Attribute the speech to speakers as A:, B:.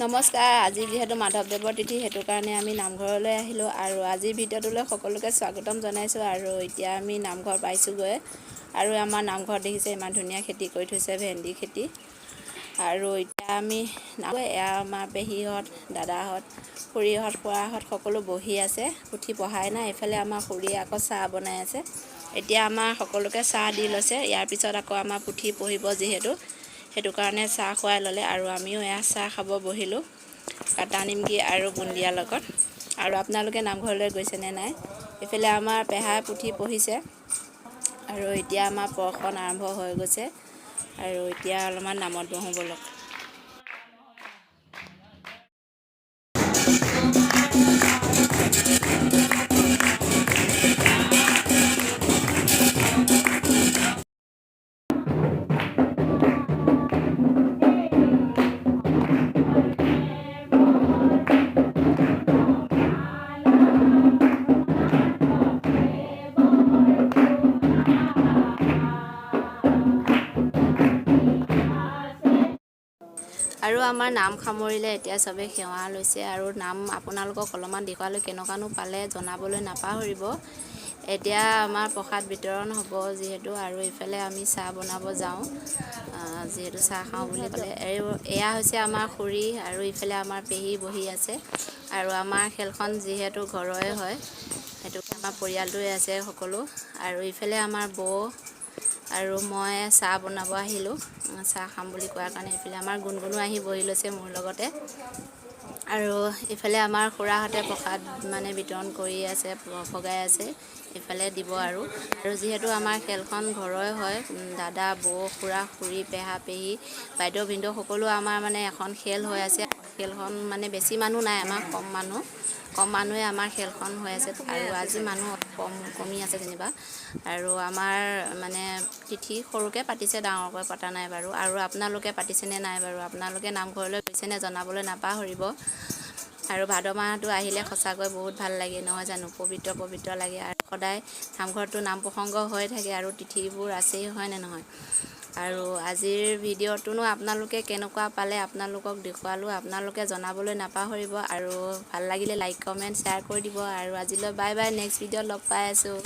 A: নমস্কাৰ। আজি যিহেতু মাধৱদেৱৰ তিথি, সেইটো কাৰণে আমি নামঘৰলৈ আহিলোঁ আৰু আজিৰ ভিডিঅ'টোলৈ সকলোকে স্বাগতম জনাইছোঁ। আৰু এতিয়া আমি নামঘৰ পাইছোঁগৈ আৰু আমাৰ নামঘৰত দেখিছে ইমান ধুনীয়া খেতি কৰি থৈছে, ভেন্দি খেতি। আৰু এতিয়া আমি এয়া আমাৰ পেহীহঁত, দাদাহঁত, খুৰীহঁত, খুৰাহঁত সকলো বহি আছে, পুথি পঢ়াই নাই। এইফালে আমাৰ খুৰীয়ে আকৌ চাহ বনাই আছে। এতিয়া আমাৰ সকলোকে চাহ দি লৈছে। ইয়াৰ পিছত আকৌ আমাৰ পুথি পঢ়িব যিহেতু, সেইটো কাৰণে চাহ খুৱাই ল'লে। আৰু আমিও এয়া চাহ খাব বহিলোঁ কাটা নিমকি আৰু বুন্দিয়াৰ লগত। আৰু আপোনালোকে নামঘৰলৈ গৈছেনে নাই? এইফালে আমাৰ পেহাই পুথি পঢ়িছে আৰু এতিয়া আমাৰ প্ৰসন আৰম্ভ হৈ গৈছে আৰু এতিয়া অলপমান নামত বহোঁ ব'লক। আৰু আমাৰ নাম সামৰিলে, এতিয়া চবেই সেৱা লৈছে আৰু নাম আপোনালোকক অলপমান দেখুৱালোঁ। কেনেকুৱানো পালে জনাবলৈ নাপাহৰিব। এতিয়া আমাৰ প্ৰসাদ বিতৰণ হ'ব যিহেতু আৰু ইফালে আমি চাহ বনাব যাওঁ, যিহেতু চাহ খাওঁ বুলি ক'লে। এয়া হৈছে আমাৰ খুৰী আৰু ইফালে আমাৰ পেহী বহি আছে। আৰু আমাৰ খেলখন যিহেতু ঘৰৰে হয়, সেইটো আমাৰ পৰিয়ালটোৱে আছে সকলো। আৰু ইফালে আমাৰ বৌ আৰু মই চাহ বনাব আহিলোঁ, চাহ খাম বুলি কোৱাৰ কাৰণে। ইফালে আমাৰ গুণগুণো আহি বহি লৈছে মোৰ লগতে। আৰু ইফালে আমাৰ খুৰাহঁতে প্ৰসাদ মানে বিতৰণ কৰি আছে, ভগাই আছে, ইফালে দিব। আৰু আৰু যিহেতু আমাৰ খেলখন ঘৰৰে হয়, দাদা, বৌ, খুৰা, খুৰী, পেহা, পেহী, বাইদেউ, ভিনদেউ সকলো আমাৰ মানে এখন খেল হৈ আছে। খেলখন মানে বেছি মানুহ নাই, আমাৰ কম মানুহ, কম মানুহে আমাৰ খেলখন হৈ আছে। আৰু আজি মানুহ কম কমি আছে যেনিবা। আৰু আমাৰ মানে তিথি সৰুকৈ পাতিছে, ডাঙৰকৈ পতা নাই বাৰু। আৰু আপোনালোকে পাতিছেনে নাই বাৰু, আপোনালোকে নামঘৰলৈ গৈছেনে জনাবলৈ নাপাহৰিব। আৰু ভাদ মাহটো আহিলে সঁচাকৈ বহুত ভাল লাগে, নহয় জানো? পবিত্ৰ পবিত্ৰ লাগে আৰু সদায় নামঘৰতো নাম প্ৰসংগ হৈ থাকে আৰু তিথিবোৰ আছেই, হয়নে নহয়? আৰু আজিৰ ভিডিঅ'টোনো আপোনালোকে কেনেকুৱা পালে, আপোনালোকক দেখুৱালোঁ, আপোনালোকে জনাবলৈ নাপাহৰিব। আৰু ভাল লাগিলে লাইক, কমেণ্ট, শ্বেয়াৰ কৰি দিব। আৰু আজিলৈ বাই বাই, নেক্সট ভিডিঅ'ত লগ পাই আছোঁ।